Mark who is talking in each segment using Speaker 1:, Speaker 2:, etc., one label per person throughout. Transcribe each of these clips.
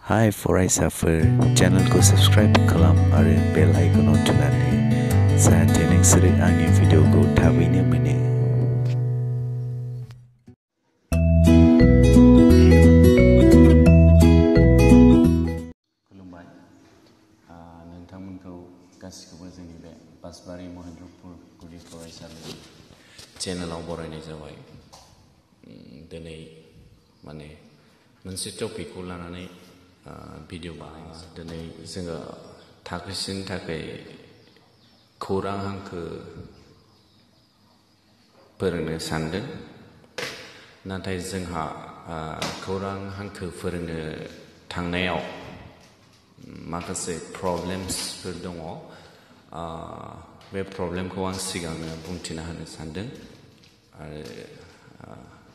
Speaker 1: Hai फरायसाफोर, चेनेलखौ subscribe खालाम आरो बेल आइकनआव थुनानै जाहाथे नोंसोरो आंनि भिडिअखौ थाबैनो मोनो। खुलुमबाय, नोंथांमोनखौ गासिखौबो जोंनि बे बासबारि महेन्द्रपुर गुदि फरायसालिनि चेनेलाव बरायनाय जाबाय। दिनै मोनसे टपिकखौ लानानै भिडिअ बानायनोसै। दिनै जोङो थाखोसिनि थाखाय खौरां हांखो फोरोंनो सानदों। नाथाय जोंहा खौरां हांखो फोरोंनो थांनायाव माखासे प्रब्लेम्सफोर दङ। बे प्रब्लेमखौ आं सिगांनो बुंथिना होनो सानदों आरो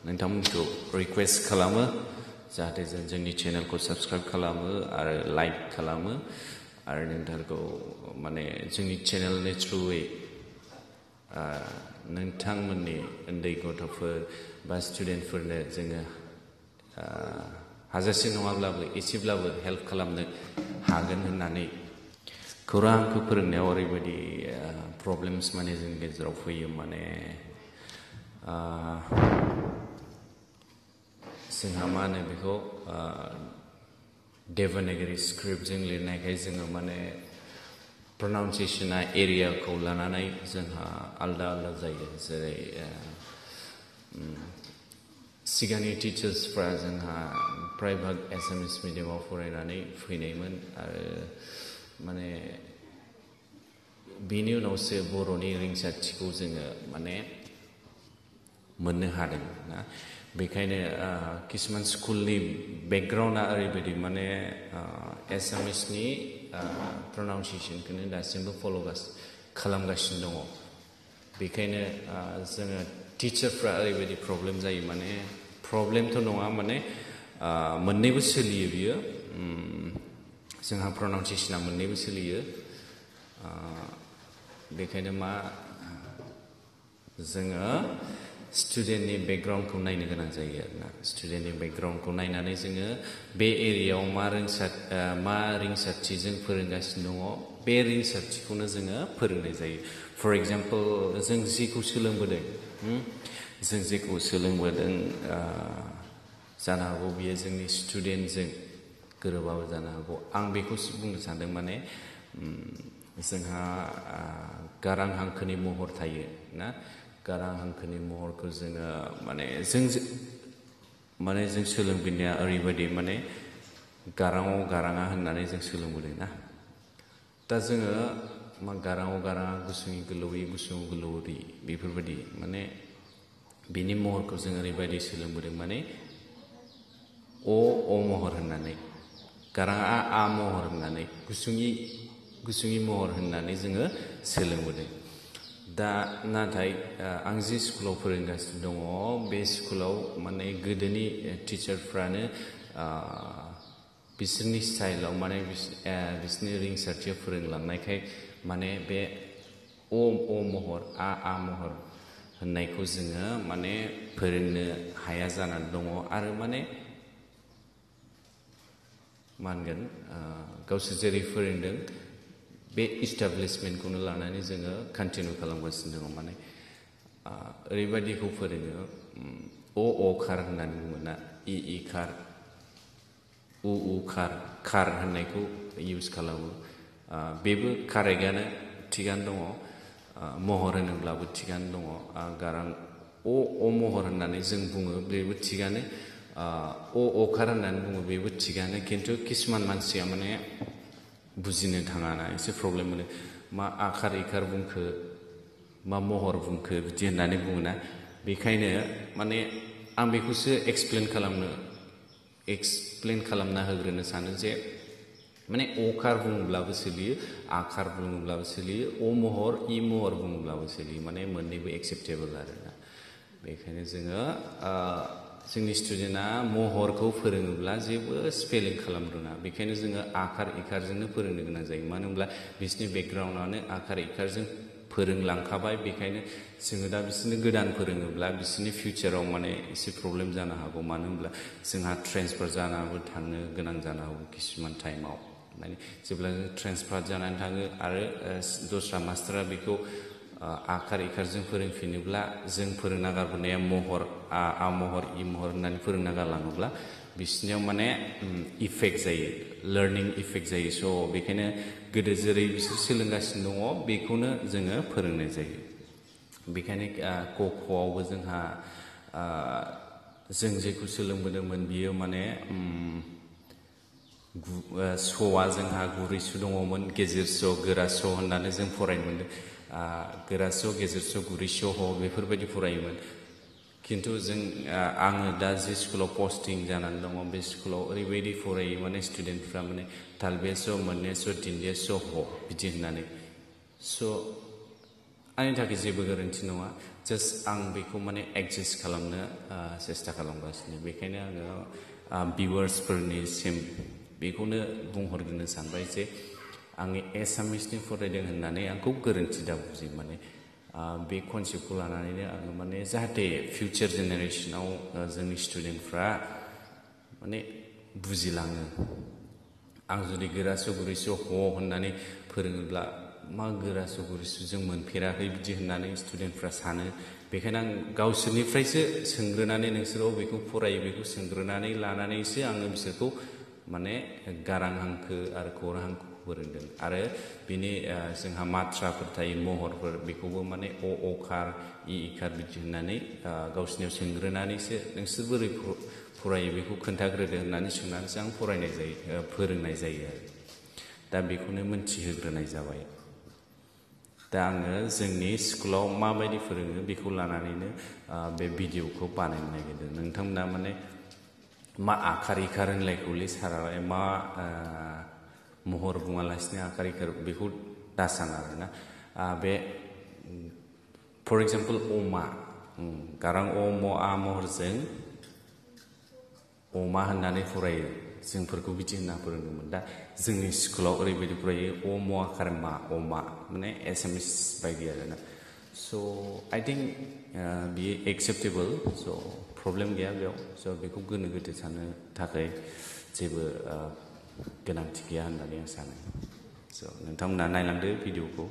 Speaker 1: नोंथांमोनखौ रिक्वेस्ट खालामो जाहाथे जोंनि चेनेलखौ सब्सक्राइब खालामो आरो लाइक खालामो आरो नोंथांखौ जोंनि चेनेलनि थ्रुयै नोंथांमोननि उन्दै गथ'फोर बा स्टुडेन्टफोरनो जोङो हाजासे नङाब्लाबो एसेब्लाबो हेल्प खालामनो हागोन होननानै। खौरां हांखो फोरोंनायाव ओरैबायदि प्रब्लेम्स जोंनि गेजेराव फैयो। जोंहा मा होनो बेखौ देवनागरी स्क्रिप्टजों लिरनायखाय जोङो प्रनाउन्सिएसना एरियाखौ लानानै जोंहा आलदा आलदा जायो। जेरै सिगांनि टिचार्सफ्रा जोंहा प्राइभेट एसामिस मिडियामाव फरायनानै फैनायमोन आरो बेनि उनावसो बर'नि रिंसारथिखौ जोङो मोननो हादों ना। बेखायनो किसुमान स्कुलनि बेकग्राउन्डआ ओरैबायदि एसामिसनि प्रनाउन्सिएसनखौनो दासिमबो खालामगासिनो दङ। बेखायनो जोङो टिचारफ्रा ओरैबायदि प्रब्लेम जायो। प्रब्लेमथ' नङा, मोननैबो सोलियो बियो। जोंहा प्रनाउन्सिएसना मोननैबो सोलियो। बेखायनो जोङो स्टुडेन्टनि बेकग्राउन्डखौ नायनो गोनां जायो आरोना। स्टुडेन्टनि बेकग्राउन्डखौ नायनानै जोङो बे एरियायाव मा रिंसारथिजों फोरोंगासिनो दङ, बे रिंसारथिखौनो जोङो फोरोंनाय जायो। फर एग्जाम्पल, जों जेखौ सोलोंबोदों जानो हागौ बियो जोंनि स्टुडेन्टजों गोरोबाबो जानो हागौ। आं बेखौसो बुंनो सानदों, जोंहा गारां हांखोनि महर थायो ना। गारां हांखोनि महरखौ जोङो जों सोलोंबोनाया ओरैबायदि गाराङाव गाराङा होननानै जों सोलोंबोदों ना। दा जोङो गाराङाव गाराङा, गुसुङै गोलावै, गुसुङाव गोलावै, बेफोरबायदि बिनि महरखौ जों ओरैबायदि सोलोंबोदों। अ महर होननानै, गाराङा आ महर होननानै, गुसुङै महर होननानै जोङो सोलोंबोदों। दा नाथाय आं जि स्कुलाव फोरोंगासिनो दङ, बे स्कुलाव गोदोनि टिचारफ्रानो बिसोरनि स्टाइलाव बिसोरनि रिंसारथियाव फोरोंलांनायखाय बे अ महर, आ महर होननायखौ जोङो फोरोंनो हाया जानानै दङ। आरो गावसोर जेरै फोरोंदों बे इस्टाब्लिसमेन्टखौनो लानानै जोङो कन्टिनिउ खालामगासिनो दङ। ओरैबायदिखौ फोरोङो, अ खार होननानै बुङोना, इ खार, उ खार होननायखौ इउज खालामो। बेबो कारेक्टआनो, थिगानो दङ। महर होनोब्लाबो थिगानो दङ। गारां अ महर होननानै जों बुङो, बेबो थिगानो। अखार होननानै बुङो, बेबो थिगानो। खिन्थु किसुमान मानसिया बुजिनो थाङाना, एसे प्रब्लेम मोनो। मा आखार इखार बुंखो, मा महर बुंखो, बिदि होननानै बुङोना। बेखायनो आं बेखौसो एक्सप्लेन खालामना होग्रोनो सानो जे अखार बुङोब्लाबो सोलियो, आखार बुङोब्लाबो सोलियो, अ महर, इ महर बुङोब्लाबो सोलियो। मोननैबो एक्सेप्टेबोल आरोना। बेखायनो जोङो जोंनि स्टुडेन्टआ महरखौ फोरोङोब्ला जेबो स्पेलिं खालामनो रोङा। बेखायनो जोङो आखार इखारजोंनो फोरोंनो गोनां जायो। मानो होनब्ला बिसोरनि बेकग्राउन्डआनो आखार इखारजों फोरोंलांखाबाय बेखायनो जोङो दा बिसोरनो गोदान फोरोङोब्ला बिसोरनि फिउचाराव माने एसे प्रब्लेम जानो हागौ मानो होनब्ला जोंहा ट्रेन्सफार जानाबो थांनो गोनां जानो हागौ किसुमान टाइमाव माने जेब्ला ट्रेन्सफार जानानै थाङो आरो दस्रा मास्टारा बेखौ आखार इखारजों फोरोंफिनोब्ला जों फोरोंना गारबोनाया महर आ महर इ महर होननानै फोरोंना गारलाङोब्ला बिसोरनियाव माने इफेक्ट जायो लार्निं इफेक्ट जायो स' बेखायनो गोदो जेरै बिसोर सोलोंगासिनो दङ बेखौनो जोङो फोरोंनाय जायो बेखायनो क ख'आवबो जोंहा जों जेखौ सोलोंबोदोंमोन बियो माने स'आ जोंहा गुरै स' दङमोन गेजेर स' गोरा स' होननानै जों फरायनो मोन्दों गोरा स' गेजेर स' गुरै स' ह बेफोरबायदि फरायोमोन खिन्थु आङो दा जे स्कुलाव पस्टिं जानानै दङ बे स्कुलाव ओरैबायदि फरायो माने स्टुडेन्टफ्रा माने तालबे स' मोनने स' तिनदे स' ह बिदि होननानै स' आंनि थाखाय जेबो गोरोन्थि नङा जास्ट आं बेखौ माने एडजास्ट खालामनो सेस्था खालामगासिनो बेखायनो आङो भिउवार्सफोरनिसिम बेखौनो बुंहरग्रोनो सानबाय जे आङो एसामिसनि फरायदों होननानै आंखौ गोरोन्थि दा बुजि माने बे कनसेप्टखौ लानानैनो आङो माने जाहाथे फिउचार जेनेरेसनाव जोंनि स्टुडेन्टफ्रा माने बुजिलाङो आं जुदि गोरास' गुरैस' ह होननानै फोरोङोब्ला मा गोरास' गुरैस' जों मोनफेराखै बिदि होननानै स्टुडेन्टफ्रा सानो बेखायनो आं गावसोरनिफ्रायसो सोंग्रोनानै नोंसोरो बेखौ फरायो बेखौ सोंग्रोनानै लानानैसो आङो बिसोरखौ माने गारां हांखो आरो खौरां हांखो फोरोंदों आरो बिनि जोंहा माथ्राफोर थायो महरफोर बेखौबो माने अकार इकार बिदि होननानै गावसोरनियाव सोंग्रोनानैसो नोंसोर बोरै फरायो बेखौ खोन्थाग्रोदो होननानै सोंनानैसो आं फोरोंनाय जायो आरो दा बेखौनो मोनथिहोग्रोनाय जाबाय दा आङो जोंनि स्कुलाव माबायदि फोरोङो बेखौ लानानैनो बे भिडिअखौ बानायनो नागिरदों नोंथांमोना माने मा आखार इखार होनलायखौलै सारालाय मा महर बुङालासिनो आखार इखार बेखौ दासान आरोना बे फर एग्जाम्पल अमा गारां अ म आ महरजों अमा होननानै फरायो जोंफोरखौ बिदि होनना फोरोंदोंमोन दा जोंनि स्कुलाव ओरैबायदि फरायो अ म आखार मा अमा माने एसामिस बायदि आरोना स' आइ थिंक बियो एक्सेप्टेबोल स' प्रब्लेम गैया बेयाव स' बेखौ गोनो गोथो साननो थाखाय जेबो गोनांथि गैया होननानै आं सानो स' नोंथांमोना नायलांदो भिडिअखौ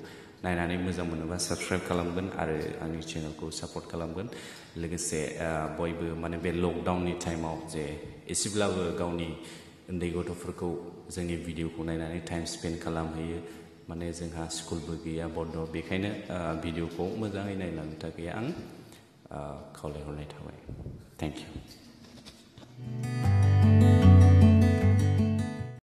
Speaker 1: नायनानै मोजां मोनोबा साबस्क्राइब खालामगोन आरो आंनि चेनेलखौ सापर्ट खालामगोन लोगोसे बयबो माने बे लकडाउननि टाइमाव जे एसेब्लाबो गावनि उन्दै गथ'फोरखौ जोंनि भिडिअखौ नायनानै टाइम स्पेन्ड खालामहैयो माने जोंहा स्कुलबो गैया बन्द' बेखायनो भिडिअखौ मोजाङै नायलांनो थाखाय आं खावलायहरनाय थाबाय थेंक इउ